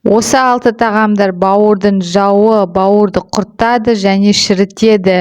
Осы алты тағамдар бауырдың жауы, бауырды құртады және шірітеді.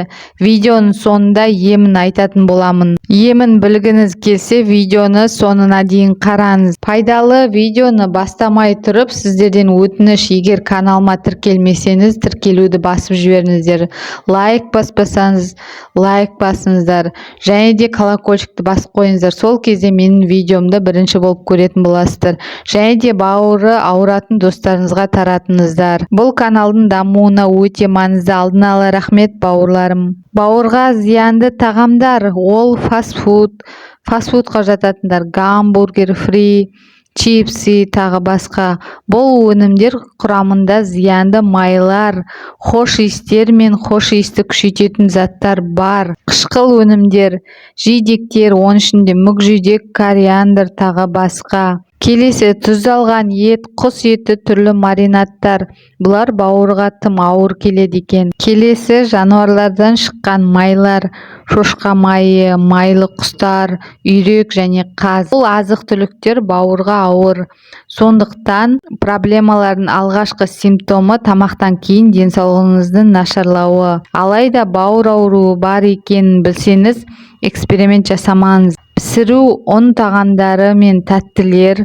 Видеоның соңында емін айтатын боламын. Емін білгіңіз келсе, видеоны соңына дейін қараңыз. Пайдалы видеоны бастамай тұрып, сіздерден өтініш: егер каналыма тіркелмесеңіз, тіркелуді басып жіберіңіздер, лайк баспасаңыз, лайк басыңыздар және де колокольчикті басып қойыңыздар. Сол кезде менің видеомды бірінші болып көретін боласыздар. Және де бауыры ауыратын достарыңызға таратыңыздар. Бұл каналдың дамуына өте маңызды. Алдын ала рахмет, бауырларым. Бауырға зиянды тағамдар — ол фастфуд. Фастфудқа жататындар: гамбургер, фри, чипсы, тағы басқа. Бұл өнімдер құрамында зиянды майлар, хош иістер мен хош иісті күшейтетін заттар бар. Қышқыл өнімдер, жидектер, оның ішінде мүкжидек, кориандр, тағы басқа. Келесі тұздалған ет, құс еті, түрлі маринадтар. Бұлар бауырға тым ауыр келеді екен. Келесі жануарлардан шыққан майлар: шошқа майы, майлы құстар, үйрек және қаз. Бұл азық-түліктер бауырға ауыр. Сондықтан проблемалардың алғашқы симптомы — тамақтан кейін денсаулығыңыздың нашарлауы. Алайда бауыр ауруы бар екенін білсеңіз, эксперимент жасамаңыз. Пісіру, ұн тағамдары мен тәттілер,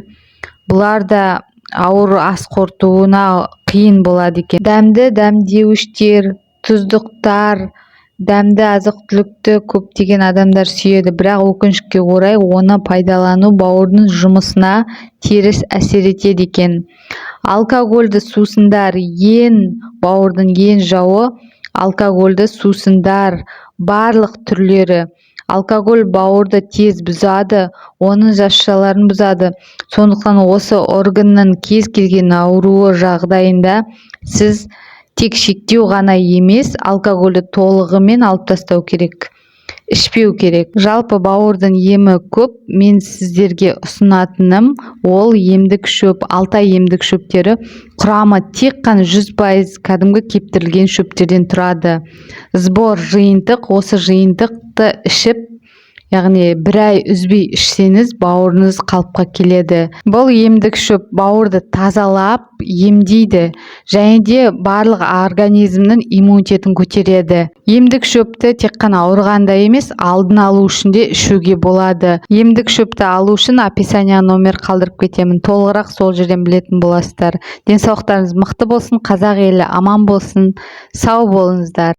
бұлар да ауыр, ас қорытуына қиын болады екен. Дәмді дәмдеуіштер, тұздықтар. Дәмді азық-түлікті көптеген адамдар сүйеді, бірақ, өкінішке орай, оны пайдалану бауырдың жұмысына теріс әсер етеді екен. Алкогольді сусындар. Ең бауырдың ең жауы — алкогольді сусындар барлық түрлері. Алкоголь бауырды тез бұзады, оның жасушаларын бұзады. Сондықтан осы органның кез келген ауруы жағдайында сіз тек шектеу ғана емес, алкогольді толығымен алып тастау керек, ішпеу керек. Жалпы, бауырдың емі көп. Мен сіздерге ұсынатыным — ол емдік шөп, Алтай емдік шөптері. Құрамы тек қана 100% кәдімгі кептірілген шөптерден тұрады. Сбор, жиынтық. Осы жиынтықты ішіп, яғни бір ай үзбей ішсеңіз, бауырыңыз қалыпқа келеді. Бұл емдік шөп бауырды тазалап емдейді және де барлық организмнің иммунитетін көтереді. Емдік шөпті тек қана ауырғанда емес, алдын алу үшін де ішуге болады. Емдік шөпті алу үшін описанияға номер қалдырып кетемін, толығырақ сол жерден білетін боласыздар. Денсаулықтарыңыз мықты болсын, қазақ елі аман болсын, сау болыңыздар!